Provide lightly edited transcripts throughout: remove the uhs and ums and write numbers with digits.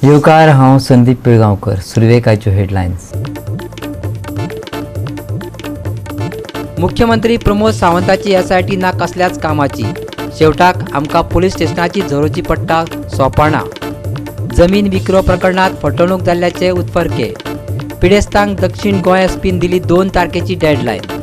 येवकार, हांव संदीप पिळगांवकर. सुरवेक आयच्यो हेडलायन्स. मुख्यमंत्री प्रमोद सावंताची एसआयटी ना कसल्याच कामाची. शेवटाक आमकां पुलीस स्टेशनाची झरोची पडटा सोपाणां. जमीन विक्रो प्रकरणात फटवणूक जाल्ल्याचे उत्फर्के. पिडेस्तांक दक्षिण गोंय एसपीन दिली 2 तारखेची डेडलायन.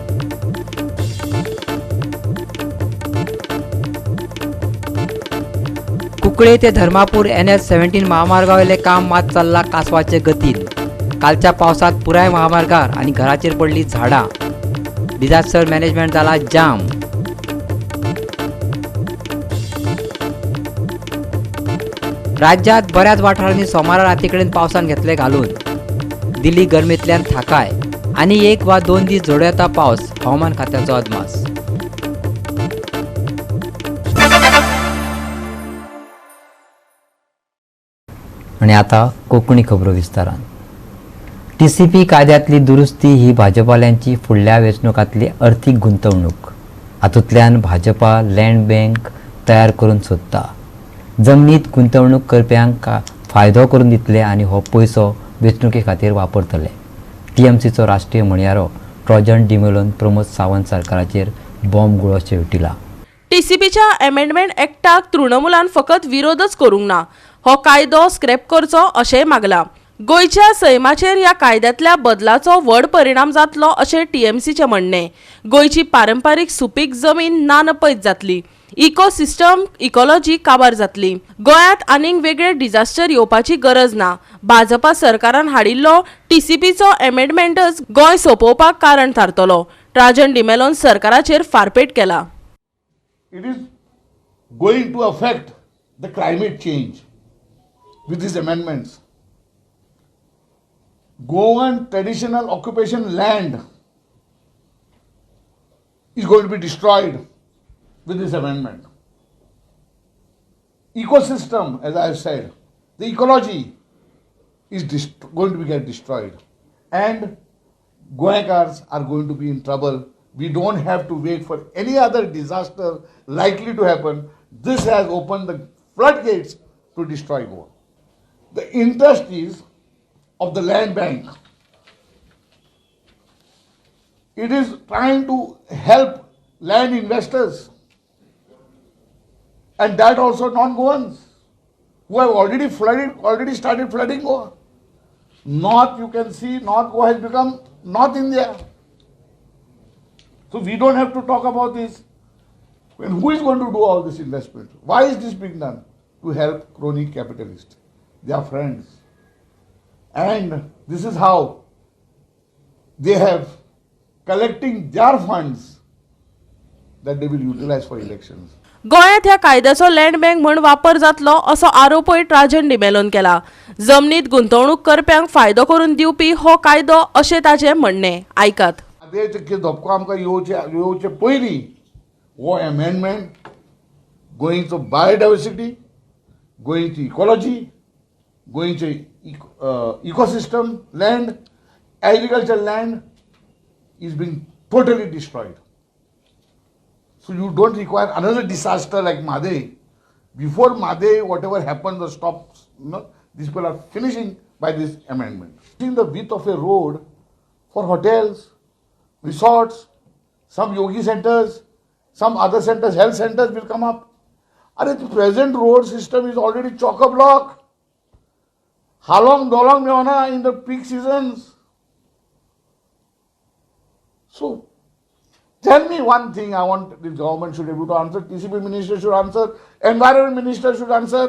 कुंकळे ते धर्मापूर NH-17 महामार्गावेले काम मात चल्ला कासवाचे गतीन. कालच्या पावसात पुराय महामार्गार आनी घराचेर पडली झाडां. डिझास्टर मॅनेजमेंट जाला जाम. राज्यात बऱ्याच वाठारांनी सोमारा रातीकडेन पावसान घेतले घालून. दिल्ली गरमेंतल्यान थाकाय आनी 1 वा 2 दीस झोडूं येता पावस, हवामान खात्याचो अदमास. आनी आतां कोंकणी खबरो विस्तारान. TCP कायद्यांतली दुरुस्ती ही भाजपाल्यांची फुडल्या वेंचणुकांतली अर्थीक गुंतवणूक. हातूंतल्यान भाजपा लँड बँक तयार करून सोदता. जमनीत गुंतवणूक करप्यांक फायदो करून दितले आनी हो पयसो वेंचणुके खातीर वापरतले. TMCचो राष्ट्रीय म्हणयारो ट्रॉजन डिमेलोन प्रमोद सावंत सरकाराचेर बॉम्ब गुळो शेवटिला. TCPच्या अमेंडमेंट एक्टाक तृणमूलान फकत विरोधच करूंक ना, हो कायदो स्क्रॅप करचो अशेंय मागलां. गोंयच्या सैमाचेर ह्या कायद्यांतल्या बदलाचो व्हड परिणाम जातलो अशें TMCचें म्हणणें. गोंयची पारंपारीक सुपीक जमीन ना नपयत जातली, इकोसिस्टम इकॉलॉजी काबार जातली. गोंयांत आनीक वेगळे डिझास्टर येवपाची गरज ना. भाजपा सरकारान हाडिल्लो TCPचो अमेंडमेंटच गोंय सोंपोवपाक कारण थारतलो. ट्राजन डिमेलोन सरकाराचेर फारपेट केला. It is going to affect the climate change with these amendments. Goan traditional occupation land is going to be destroyed with this amendment. Ecosystem, as I have said, the ecology is going to be get destroyed, and Goenkars are going to be in trouble. We don't have to wait for any other disaster likely to happen. This has opened the floodgates to destroy Goa. The interest is of the land bank. It is trying to help land investors, and that also non-Goans who have already flooded, already started flooding Goa. North, you can see, North Goa has become North India. So we don't have to talk about this. And who is going to do all this investment? Why is this being done? To help crony capitalists, their friends. And this is how they have collecting their funds that they will utilize for elections. गोंयांत ह्या कायद्याचो land bank म्हूण वापर जातलो असो आरोपय ट्राजन डिमेलोन केला. जमनीत गुंतवणूक करप्यांक फायदो करून दिवपी हो कायदो अशें ताचें म्हणणें. आयकात. म्हादयचो धपको आमकां येवचे पयलीं हो अमेंडमेंट गोंयचो बायोडायवर्सिटी, गोंयची इकॉलॉजी, गोंयचे ecosystem, land, agriculture land is being totally destroyed. So you don't require another disaster like Mhadei. Before Mhadei, whatever happens or stops, you know, these people are finishing by this amendment. In the width of a road for hotels, resorts, some yogi centers, some other centers, health centers will come up. Arey, the present road system is already chock-a-block. How long, dolong मेवना in the peak seasons. So, tell me one thing I want the government should be able to answer, TCP minister should answer, environment minister should answer,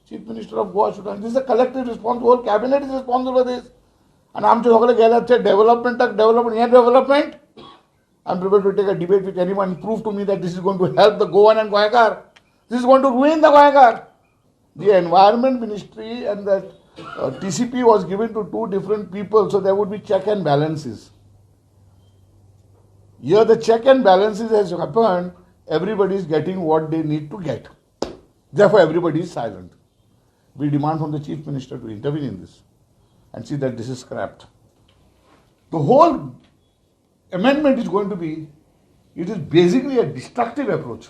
Chief Minister of Goa should answer. This is a collective response, whole cabinet is responsible for this. And आमचे सगळे गेल्यात ते डेव्हलपमेंटाक development, हें development. I am prepared to take a debate with anyone, prove to me that this is going to help the Goan and Goenkar. This is going to ruin the Goenkar. The environment ministry and that TCP was given to 2 different people, so there would be check and balances. Here the check and balances has happened, everybody is getting what they need to get. Therefore, everybody is silent. We demand from the Chief Minister to intervene in this and see that this is scrapped. The whole amendment is going to be, it is basically a destructive approach.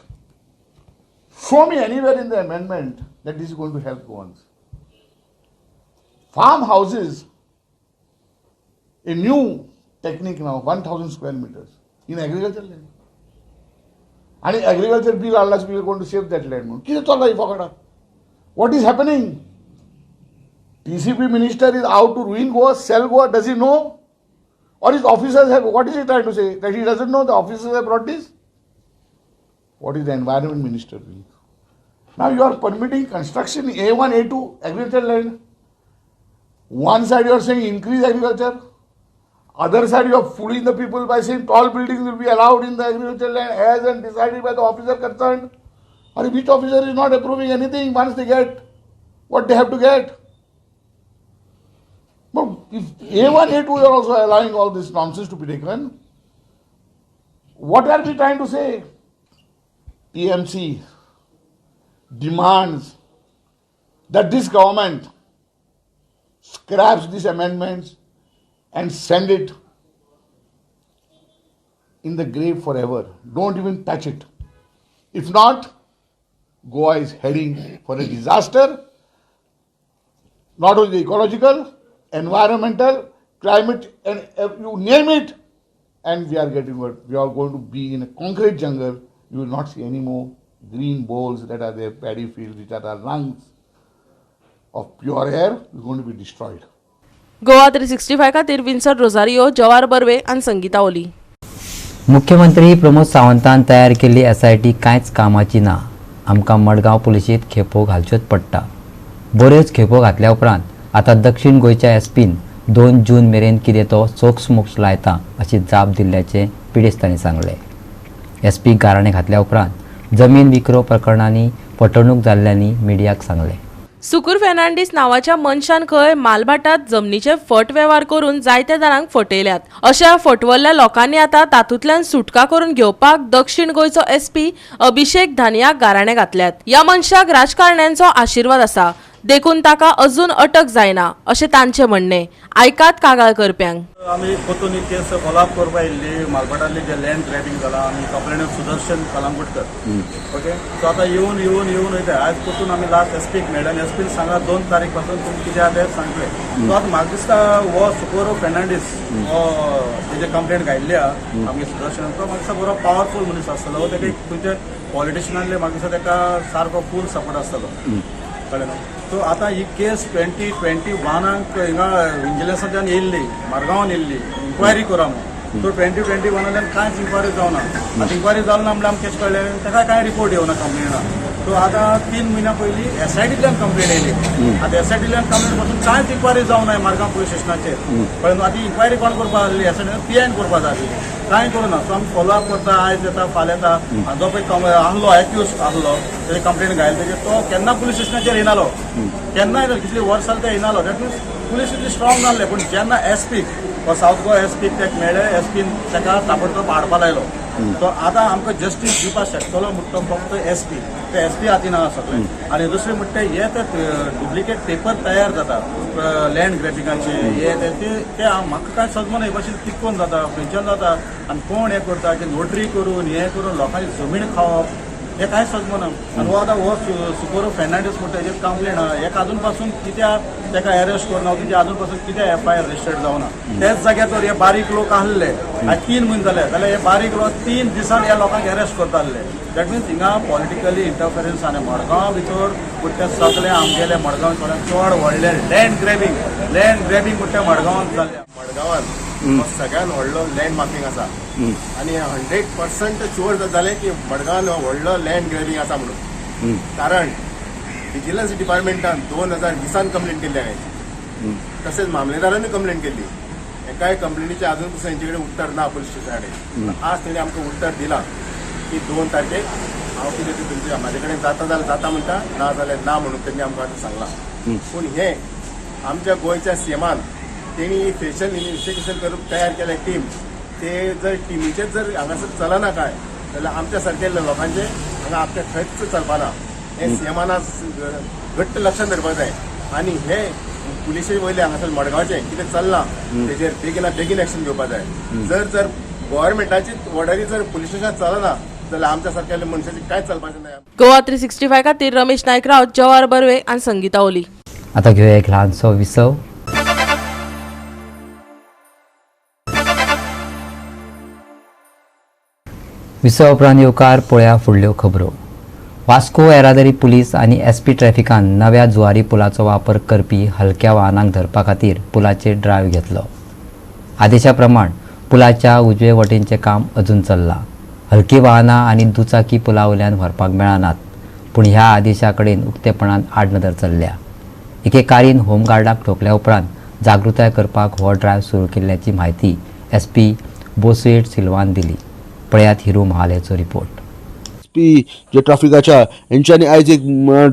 Show me anywhere in the amendment that this is going to help Goans. Farm houses, a new technique now, 1000 square meters in agriculture land. आणि agriculture bill हाडलास, we going to save that land म्हणून. कितें चल्लां ही फकाणां? What is happening? TCP minister is out to ruin Goa, sell Goa. Does he know? Or his officers have, what is he trying to say? That he doesn't know the officers have brought this? What is the environment minister doing? Now you are permitting construction in A1, A2, agriculture land. One side you are saying increase agriculture. Other side you are fooling the people by saying tall buildings will be allowed in the agriculture land as and decided by the officer concerned. Or which officer is not approving anything once they get what they have to get? But if A1, A2 you are also allowing all this nonsense to be taken, what are we trying to say? TMC demands that this government scraps these amendments and send it in the grave forever. Don't even touch it. If not, Goa is heading for a disaster, not only ecological, environmental, climate, and you name it, and we are getting what we are going to be in a concrete jungle. You will not see any more green bowls that are there, paddy fields, which are our lungs of pure air, is going to be destroyed. Goa 365 खातीर Vinson Rosario, जवार बर्वे आनी संगीता ओली. मुख्यमंत्री प्रमोद सावंतान तयार केल्ली SIT कांयच कामाची ना. आमकां मडगांव पुलिशेंत खेपो घालच्योच पडटा. बऱ्योच खेपो घातल्या उपरांत आतां दक्षिण गोंयच्या एसपीन 2 जून मेरेन कितें तो सोक्षमोक्ष लायता अशी जाप दिल्ल्याचें पिडेस्तांनी सांगलें. एसपी गाराणें घातल्या उपरांत जमीन विक्रो प्रकरणांनी फटवणूक जाल्ल्यांनी मिडियाक सांगलें. सुकूर फेर्नांडीस नांवाच्या मनशान खंय मालभाटात जमनीचे फट वेव्हार करून जायत्या जाणांक फटयल्यात. अशा फटवल्ल्या लोकांनी आतां तातूंतल्यान सुटका करून घेवपाक दक्षिण गोंयचो एसपी अभिषेक धानियाक गाराणें घातल्यात. ह्या मनशाक राजकारण्यांचो आशिर्वाद आसा, देखून ताका अजून अटक जायना अशें तांचें म्हणणें. आयकात कागाळ करप्यांक. आमी परतून ही केस फॉलोअप करपा येयल्ली, मालभाटांतली जे लँड ग्रॅबिंग जाला आनी कंप्लेनंट सुदर्शन कलांगुटकर. ओके, सो आतां येवन येवन येवन वयता. आयज परतून आमी लास्ट एसपीक मेळ्ळे आनी एसपीन सांगला 2 तारीख पासून तुमी कितें आहा तें सांगलें. सो आतां म्हाका दिसता हो सुकोरो फेर्नांडीस हो तेजे कंप्लेंट घायल्ली आहा आमगे सुदर्शन, तो म्हाका दिसता बरो पावरफूल मनीस आसतलो. तेका एक खंयचे पॉलिटिशनाले म्हाका दिसता तेका सारको फूल सपोर्ट आसतलो, कळ्ळें न्हू? सो आतां ही केस 2021 हिंगा विजिलन्साच्यान येयल्ली, मारगांवान येयल्ली, इन्क्वायरी करा म्हणून. सो 2021 कांयच इन्क्वायरी जावना. आतां इन्क्वायरी जाल ना म्हणल्यार आमकां कशें कळ्ळें? ताका कांय रिपोर्ट येवना कंप्लेना. सो आतां 3 म्हयन्या पयलीं एसआयटींतल्यान कंप्लेन येयली. आतां एसआयटींतल्यान कंप्लेन पासून कांयच इन्क्वायरी जावना मारगांव पुलीस स्टेशनाचेर, कळ्ळें न्हू? आतां इन्क्वायरी कोण करपा जाल्ली? एसआयटी पीआयन करपा जाय आसली. कांय करूना. सो आमी फॉलो अप करता, आयज येता, फाल्यां येता. आनी जो पळय आहलो, एक्यूज आहलो, तेजे कंप्लेन घायले तेजे, तो केन्ना पुलीस स्टेशनाचेर येनालो, केन्ना येयलो, कितली वर्सां जाली ते येनालो. That means police इतली स्ट्रॉंग नासले. पूण जेन्ना एसपी हो सावथ गोवा एसपी तेका मेळ्ळे, एसपीन ताका ताबडतोब हाडपा लायलो. सो आतां आमकां जस्टीस दिवपाक शकतलो म्हणटा तो फक्त एसपी. ते एसपी हातीन आहा सगळें. आनी दुसरें म्हणटा हे ते डुप्लिकेट पेपर तयार जाता लँड ग्रॅबिंगाचे, हे ते ते ते म्हाका कांय समजना हे भाशेन कितकोन जाता, खंयच्यान जाता आनी कोण हें करता की नोटरी करून हें करून लोकांची जमीन खावप, हे कांय समजना. आनी हो आतां हो सुकोरो फेर्नांडीस म्हणटा हेजेर कंप्लेन आहा. हेका अजून पासून कित्याक ताका अरेस्ट करना? तेजी अजून पासून कित्याक एफआयआर रजिस्टर्ड जावना? तेच जाग्यार जर हे बारीक लोक आहले, आनी 3 म्हयने जाले जाल्यार हे बारीक लोक 3 दिसान ह्या लोकांक अरेस्ट करता आहले. That means हिंगा पॉलिटिकली इंटरफेरन्स. आनी मडगांव भितर म्हणटा सगळे आमगेले मडगांव सगळ्यात चड व्हडले लँड ग्रॅबिंग म्हणटा मडगांवांत जाल्ले. मडगांवान हो सगळ्यात व्हडलो लँड माफिंग आसा आनी 100% शुअर जालें की मडगांवान हो व्हडलो लँड ग्रॅबिंग आसा म्हणून, कारण विजिलन्स डिपार्टमेंटान 2020 कंप्लेन केल्ली हांवें, तशेंच मामलेदारानूय कंप्लेन केल्ली. एकाय कंप्लेनीचें अजून पसून हेंचे कडेन उत्तर ना पुलीस स्टेशना कडेन. आज तेणी आमकां उत्तर दिलां की 2 तारखेक हांव कितें तें तुमचे म्हाजे कडेन जाता जाल्यार जाता म्हणटा, ना जाल्यार ना म्हणून तेणी आमकां आतां सांगलां. पूण हें आमच्या गोंयच्या सीएमान तेणी स्पेशल इन्व्हेस्टिगेशन करून तयार केलें टीम, ते जर टिमीचेर जर हांगासर चलना काय जाल्यार आमच्या सारके लोकांचे हांगा आमच्या खंयच चलपाना. हें सीएमान आज घट्ट लक्षात धरपाक जाय आनी हे पुलिशे वयले हांगासर मडगांवचें कितें चल्लां तेजेर बेगिना बेगीन एक्शन घेवपाक जाय. जर जर गव्हर्मेंटाची ऑर्डरी जर पुलीस स्टेशनात चलना जाल्यार आमच्या सारक्या मनशाची कांयच चलपाचें ना. गोवा 365 खातीर रमेश नायक रावत, जवाहर बर्वे आनी संगीता ओली. आतां घेवया एक ल्हानसो विसव. विसव उपरांत येवकार पळया फुडल्यो खबरो. वास्को येरादारी पुलीस आनी एसपी ट्रॅफिकान नव्या जुवारी पुलाचो वापर करपी हलक्या वाहनांक धरपा खातीर पुलाचेर ड्रायव्ह घेतलो. आदेशा प्रमाण पुलाच्या उजवे वटेनचें काम अजून चल्लां. हलकी वाहनां आनी दुचाकी पुला वयल्यान व्हरपाक मेळनात, पूण ह्या आदेशा कडेन उक्तेपणान आडनदर चल्ल्या. एके कारीन होमगार्डाक ठोकल्या उपरांत जागृताय करपाक हो ड्रायव्ह सुरू केल्ल्याची म्हायती एसपी बोसुएट सिल्वान दिली. पळयात हिरू महालेचो रिपोर्ट. एसपी जे ट्राफिकाच्या हेंच्यांनी आयज एक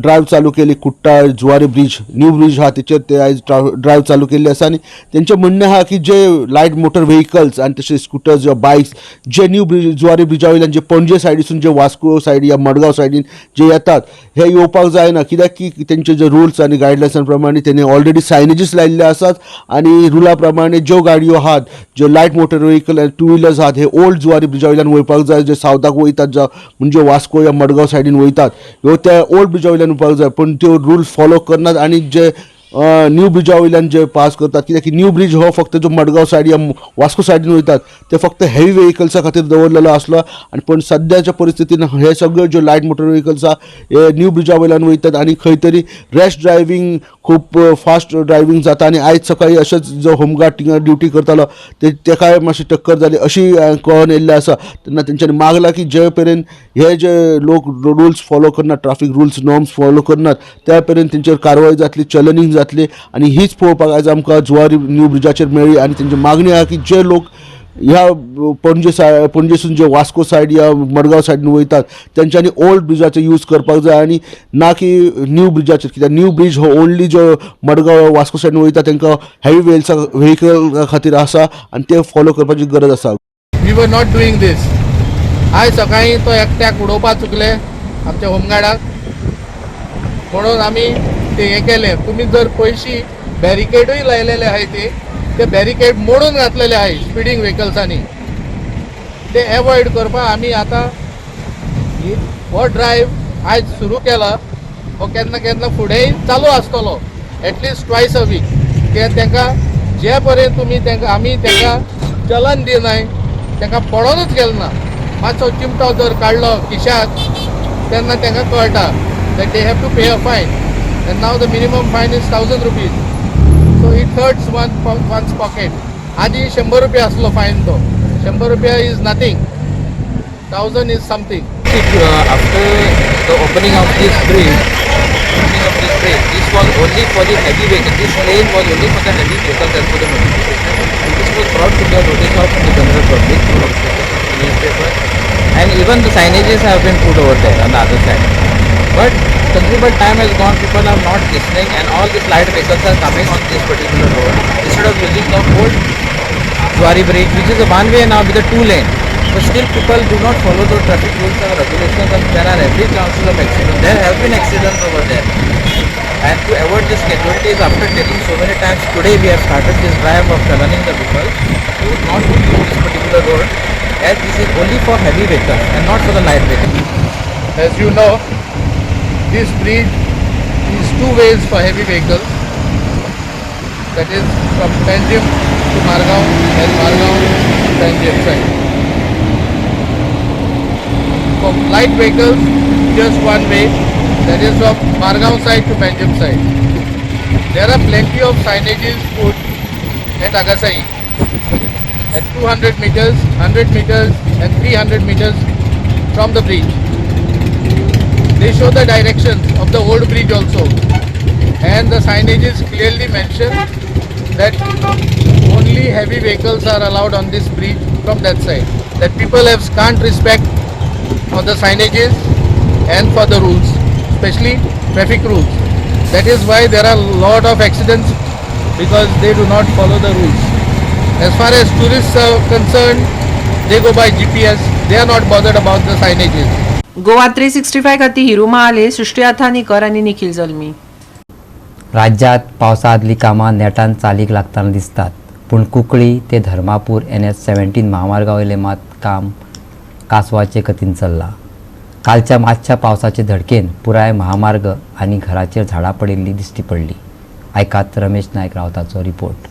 ड्रायव्ह चालू केली. कुट्टा जुवारी ब्रिज, न्यू ब्रिज आहा तेचेर ते आयज ड्रायव्ह चालू केल्ली आसा आनी तेंचें म्हणणें आहा की जे लायट मोटर व्हेकल्स आनी तशें स्कुटर्स या बायक्स जे न्यू ब्रिज जुवारी ब्रिजा वयल्यान जे पणजे सायडीसून जे वास्को सायडी या मडगांव सायडीन जे येतात हे येवपाक जायना, कित्याक की तेंचे जे रुल्स आनी गायडलायन्सां प्रमाणे तेणी ऑलरेडी सायनेजीस लायिल्ले आसात आनी रुला प्रमाणे ज्यो गाडयो आहात, ज्यो लायट मोटर व्हेकल आनी टू व्हिलर्स आहात हे ओल्ड जुवारी ब्रिजा वयल्यान वयपाक जाय. जे सावथाक वयतात जावं म्हणजे वास्को या मडगांव सायडीन वयतात ह्यो त्या ओल्ड ब्रिजा वयल्यान वयपाक जाय, पूण त्यो रुल्स फॉलो करनात आनी जे न्यू ब्रिजा वयल्यान जे पास करतात, कित्याक की न्यू ब्रिज हो फक्त जो मडगांव सायड या वास्को सायडीन वयतात ते फक्त हेवी व्हेकल्सा खातीर दवरलेलो आसलो आनी पूण सद्याच्या परिस्थितीन हे सगळे ज्यो लायट मोटर व्हेकल्स आहा हे न्यू ब्रिजा वयल्यान वयतात आनी खंय तरी रॅश ड्रायव्हींग, खूब फास्ट ड्रायव्हींग जाता. आनी आयज सकाळी अशेंच जो होमगार्ड थिंगा ड्युटी करतालो तेकाय मातशी टक्कर जाली अशी कळोन येयल्लें आसा. तेन्ना तेंच्यांनी मागलां की जे मेरेन हे जे लोक रुल्स फॉलो करनात, ट्राफीक रुल्स नॉर्म्स फॉलो करनात त्या मेरेन तेंचेर कारवाय जातली, चलनींग जातली. आनी हीच पळोवपाक आयज आमकां जुवारी न्यू ब्रिजाचेर मेळ्ळी आनी तेंची मागणी आहा की जे लोक ह्या पणजेसून जे वास्को सायड या मडगांव सायडीन वयतात तेंच्यांनी ओल्ड ब्रिजाचो यूज करपाक जाय आनी ना की न्यू ब्रिजाचेर, कित्याक न्यू ब्रिज हो ओन्ली जो मडगांव वास्को सायडीन वयता तेंकां हेवी व्हेकल खातीर आसा आनी ते फॉलो करपाची गरज आसा. We were not doing this. आयज सकाळीं तो एकट्याक उडोवपाक चुकले आमच्या होमगार्डाक, म्हणून आमी ते हें केलें. तुमी जर पयशी बॅरिकेडूय लायलेले आहाय ते बॅरिकेड मोडून घातलेले आहाय स्पिडींग व्हेकल्सांनी, ते एवॉयड करपाक आमी आतां हो ड्रायव्ह आयज सुरू केला. हो केन्ना केन्ना फुडेंय चालू आसतलो, at least twice a week. कित्याक तांकां जे पर्यंत तुमी तांकां आमी तांकां चलन दिनाय, तांकां पडोनूच गेलें ना. मातसो चिमटो जर काडलो खिशाक तेन्ना तांकां कळटा that they have to pay a fine, and now the minimum fine is 1,000 rupees. So it hurts one's pocket. आदी 100 रुपया आसलो फायन, तो 100 रुपया is nothing, 1,000 is something. After the opening of this bridge, this was only for the heavy vehicle. This lane was only for the heavy vehicles as per the notification. And this was brought to the notice of the general public through the newspaper, and even the signages have been put over there on the other side. But considerable time has gone, people are not listening, and all these light vehicles are coming on this particular road instead of using the old Zuari Bridge, which is a one way now with a two lane. But still people do not follow the traffic rules and regulations, and there are every chances of accident. There have been accidents over there. And to avoid these casualties, after telling so many times, today we have started this drive of chalaning the people to not to use this particular road, as this is only for heavy vehicles and not for the light vehicles. As you know, this bridge is two ways for heavy vehicles, that is from Panjim to Margao and Margao to Panjim side. For light vehicles, just one way, that is from Margao side to Panjim side. There are plenty of signages put at Agasai at 200 meters, 100 meters and 300 meters from the bridge. They show the directions of the old bridge also, and the signages clearly mention that only heavy vehicles are allowed on this bridge from that side. That people have scant respect for the signages and for the rules, especially traffic rules. That is why there are a lot of accidents, because they do not follow the rules. As far as tourists are concerned, they go by GPS. They are not bothered about the signages. Goa 365 खातीर हिरू महाले, सृष्टी अथानीकर आनी निखिल जल्मी. राज्यांत पावसा आदलीं कामां नेटान चालीक लागतना दिसतात, पूण कुंकळी ते धर्मापूर NH 17 म्हामार्गा वयलें मात काम कासवाचे गतीन चल्लां. कालच्या मातशा पावसाचे धडकेन पुराय महामार्ग आनी घराचेर झाडां पडिल्लीं दिश्टी पडलीं. आयकात रमेश नायक रावताचो रिपोर्ट.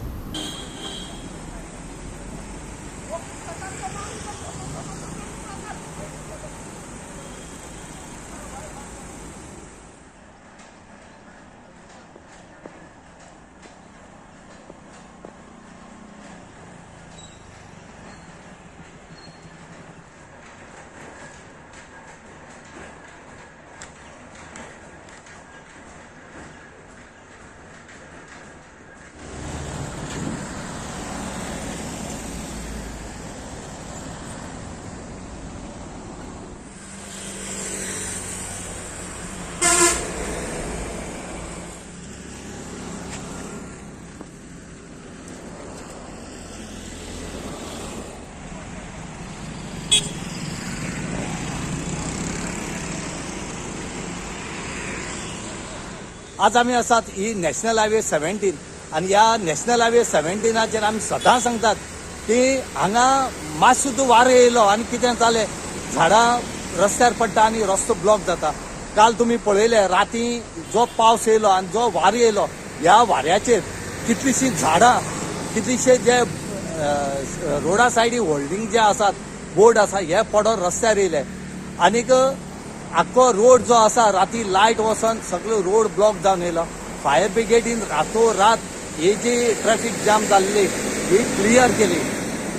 आज आमी आसात ही नॅशनल हायवे 17 आनी ह्या नॅशनल हायवे 17चेर आमी सदां सांगतात की हांगा मात सुद्दां वारो येयलो आनी कितें जालें, झाडां रस्त्यार पडटा आनी रस्तो ब्लॉक जाता. काल तुमी पळयलें राती जो पावस येयलो आनी जो वारो येयलो, ह्या वाऱ्याचेर कितलींशीं झाडां, कितलींशे जे रोडा सायडी होल्डींग जे आसात, बोर्ड आसा, हे पडोन रस्त्यार येयले आनीक आख्खो रोड जो आसा राती लायट वचोन सगळो रोड ब्लॉक जावन येयलो. फायर ब्रिगेडीन रातोरात ही जी ट्रॅफिक जाम जाल्ली ही क्लियर केली.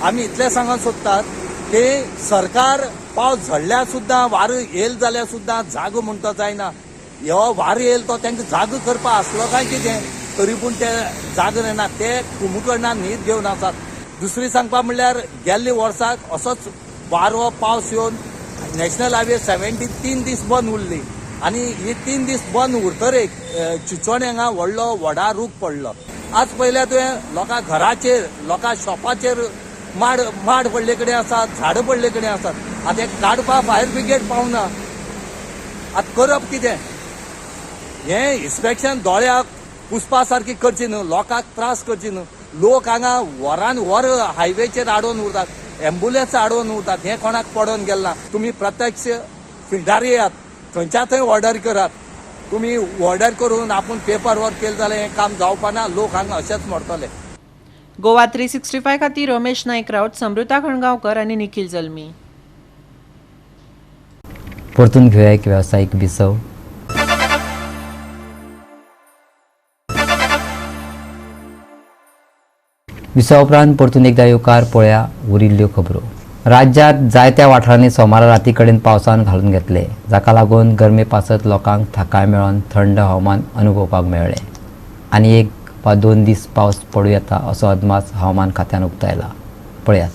आमी इतलें सांगूंक सोदतात की सरकार पावस झडल्यार सुद्दां, वारो येयल जाल्यार सुद्दां जागो म्हणटा जायना. ह्यो वारो येयल तो तांकां जागो करपा आसलो काय कितें, तरी पूण ते जागो येना, ते कुंभकर्णान न्हीद घेवन आसात. दुसरी सांगपा म्हणल्यार गेल्ले वर्साक असोच वारो पावस येवन नॅशनल हायवे 17 3 दीस बंद उरली आनी ही 3 दीस बंद उरतरेक चिंचोणे हांगा व्हडलो व्हडा रूख पडलो. आज पळयल्यार तुवें लोकां घराचेर, लोकां शॉपाचेर माड पडले कडेन आसात, झाडां पडले कडेन आसात. आतां हें काडपाक फायर ब्रिगेड पावना. आतां करप कितें? हें इन्स्पेक्शन दोळ्याक पुसपा सारकी करची न्हू, लोकांक त्रास करची न्हू. लोक हांगा वरान वर हायवेचेर आडोवन उरतात, एम्बुलन्स आडोवन उरतात, हें कोणाक पडोवन गेलें ना. तुमी प्रत्यक्ष फिल्डार येयात, थंयच्या थंय ऑर्डर करात. तुमी ऑर्डर करून आपूण पेपर वर्क केलें जाल्यार हें काम जावपा ना, लोक हांगा अशेंच मरतले. गोवा 365 खातीर रमेश नायक राऊत, समृता खणगांवकर आनी निखिल जल्मी. परतून घेवया एक वेवसायीक विसव. विसवा उपरांत परतून एकदा येवकार पळया उरिल्ल्यो खबरो. राज्यांत जायत्या वाठारांनी सोमारा राती कडेन पावसान घालून घेतले, जाका लागून गरमे पासत लोकांक थाकाय मेळोन थंड हवामान अनुभवपाक मेळ्ळें आनी 1 वा 2 दीस पावस पडूं येता असो अदमास हवामान खात्यान उक्तायला. पळयात.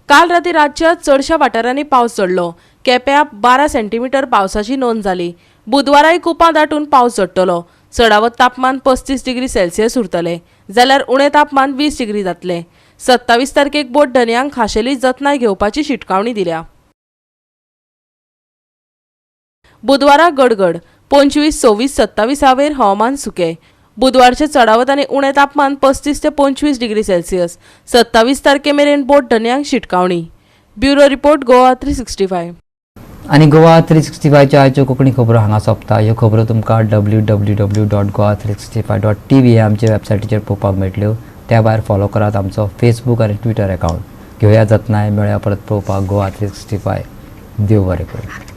काल राती राज्यांत चडश्या वाठारांनी पावस चडलो. केप्यां 12 सेंटीमिटर पावसाची नोंद जाली. बुधवाराय कुपां दाटून पावस चडटलो. चडावत तापमान 35 डिग्री सेल्सियस उरतलें, जाल्यार उणें तापमान 20 डिग्री जातलें. 27 तारखेक बोट धनयांक खाशेली जतनाय घेवपाची शिटकावणी दिल्या. बुधवारा गडगड 25, 26, 27 हावेर हवामान सुकें. बुधवारचें चडावत आनी उणें तापमान 35 ते 25 डिग्री सेल्सियस. 27 तारखे मेरेन बोट धनयांक शिटकावणी. Bureau report, Goa 365. आनी गोवा 365च्यो आयच्यो कोंकणी खबरो हांगा सोंपता. ह्यो खबरो तुमकां www.goa365.tv ह्या आमच्या वेबसायटीचेर पळोवपाक मेळटल्यो. त्या भायर फॉलो करात आमचो फेसबूक आनी ट्विटर अकावंट. घेवया जतनाय, मेळया परत पळोवपाक गोवा 365. देव बरें करूं.